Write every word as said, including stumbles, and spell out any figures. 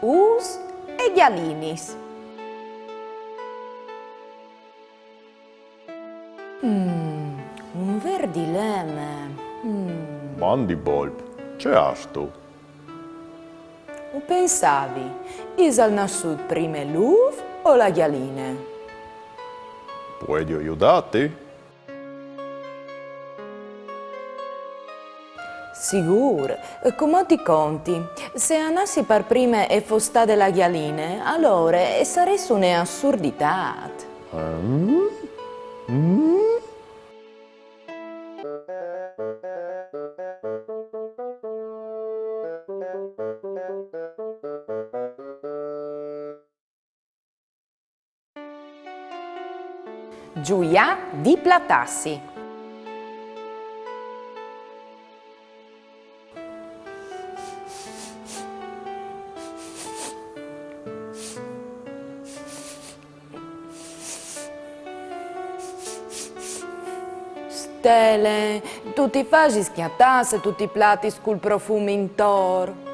Ûfs e gjalinis. Mm, un vêr dileme. Mm. Mandi, bolp, ce âstu? O pensavi, isal nassût prime l'ûf o la gjaline? Puedio judâti? Sigûr, cumò ti conti. Se a nassi par prime e fos stade la gjaline, alore e sarès une assurditât. Mm? Mm? Zuiâ di platâsi. Stele, tu ti fasis cjatâ se tu ti platis cul profum intor.